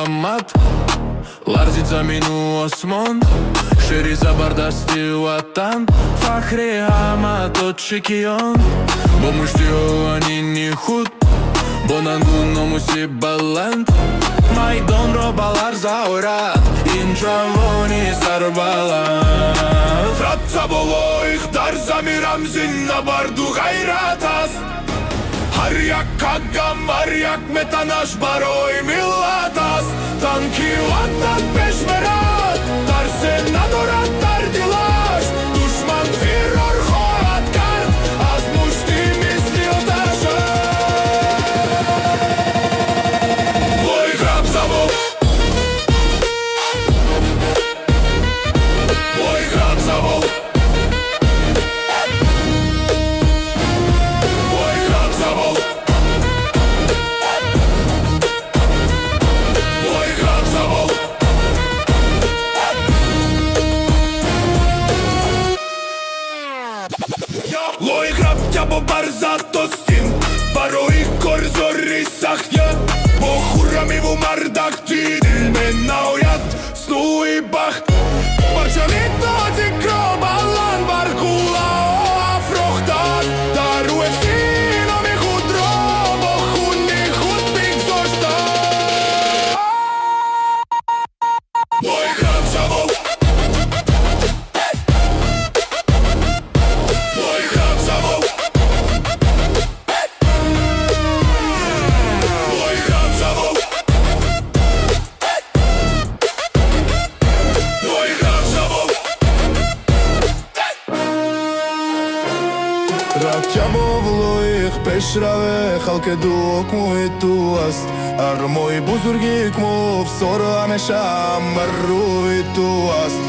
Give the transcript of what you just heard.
Муҳаммад. Ларзид замину осмон. Шери забардасти ватан, фахри ҳама тоҷикиён. Бо мушти оҳанини худ, бо нангу номуси баланд, майдонро ба ларза орад ин ҷавони сарбаланд. Ратабовоих дар зами рамзи набарду ғайрат аст. Ҳар як қадам, ҳар як метанаш барои миллат аст. Танки ватан пеш мерад, тарсе надорад дар дилаш. Душман фирор хоҳад кард аз мушти мисли оташа. Бой Храбзаво! Бой Храбзаво! Бой Храбзаво! Бой Храбзаво! Лои храб барзатостин, барои корзори сахтя. Бо хуррамиву мардак дил менаояд снуи бахт. Парчами тоҷикро баланд бар куллаҳо афрохтааст. Дар UFC номи худро бо хуни худ бигзоштааст. Бой Храбзаво! Бой Храбзаво! Бой Храбзаво! Бой Храбзаво! Ратябовлоих пешраве халқи дуокмӯи ту аст. Армои бузурги кмов сор ҳамеша бар рӯи ту аст.